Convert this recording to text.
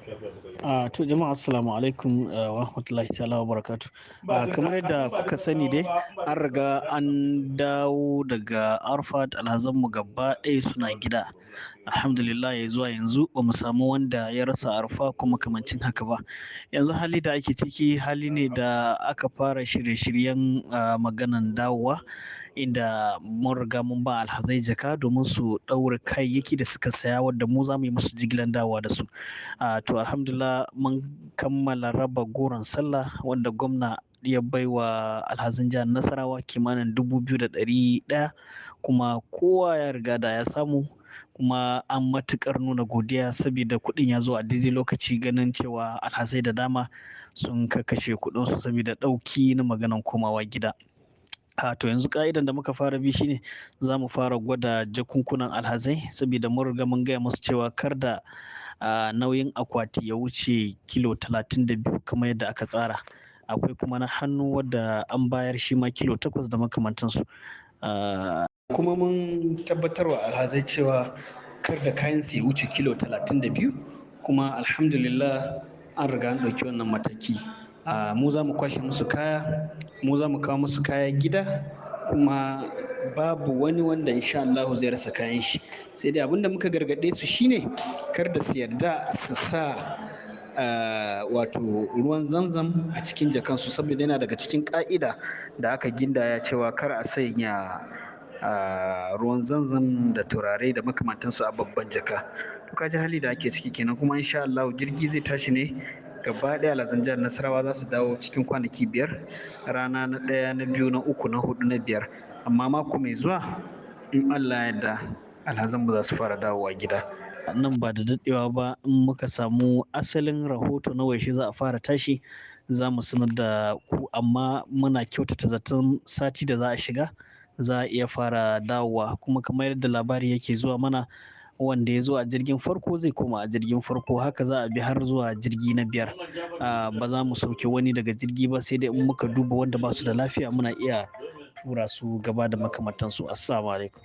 To jama'a, assalamu alaikum wa rahmatullahi ta'ala wa barakatu. Kamar yadda kuka sani dai, an riga an dawo daga Arfat, alhazanmu gaba ɗaya suna gida. Alhamdulillah, ya zuwa yanzu ba mu samu wanda ya rasa Arfa kuma kamancin haka ba. Yanzu hali da ake ciki, hali ne da aka fara shirye-shiryen maganan dawowa, inda mun riga mun ba alhazai jaka domin su ɗaura kayayyaki da suka saya, wadda mu za mu yi musu jigilan dawowa da su. To alhamdulillah, mun kammala raba goron sallah wanda gwamna ya baiwa alhazan jihar Nasarawa kimanin 2,100, kuma kowa ya riga da ya samu, kuma an matukar nuna godiya saboda kuɗin ya zo a daidai lokaci, ganin cewa alhazai da dama sun kakashe kuɗinsu saboda ɗauki na maganan komawa gida. To yanzu ka'idan da muka fara bi shine za mu fara gwada jakunkunan alhazai, saboda mun riga mun gaya musu cewa kar da nauyin akwati ya wuce kilo 32 kamar yadda aka tsara. Akwai kuma na hannu wadda an bayar, shi ma kilo 8 da makamantansu. Kuma mun tabbatarwa alhazai cewa kar da kayan su ya wuce kilo 32, kuma alhamdulillah an riga an ɗauki wannan mataki. Mu za mu kwashe musu kaya, mu za mu kawo musu kaya gida, kuma babu wani wanda insha Allah zai rasa kayan shi. Sai dai abinda muka gargaɗe su shine kar da su yarda su sa wato ruwan Zamzam a cikin jakansu, saboda yana daga cikin ƙa'ida da aka gindaya cewa kar a sanya ruwan Zamzam da turare da makamantansu a babban jaka. To kaji hali da ake ciki kenan. Kuma insha Allah jirgi zai tashi ne gaba ɗaya, alhazan jihar Nasarawa za su dawo cikin kwanaki 5, rana na ɗaya, na biyu, na uku, na hudu, na biyar. Amma mako mai zuwa in Allah yarda alhazan mu za su fara dawowa gida. Nan ba da daɗewa ba, in muka samu asalin rahoto na yaushe za a fara tashi, za mu sanar da ku, amma muna kyautata zaton sati da za a shiga za a iya fara dawowa. Kuma kamar yadda labari yake zuwa mana, wanda ya zo a jirgin farko zai koma a jirgin farko, haka za a bi har zuwa jirgi na biyar. Ba za mu sauke wani daga jirgi ba, sai dai in muka duba wanda ba su da lafiya muna iya tura su gaba da makamantansu. Assalamu alaikum.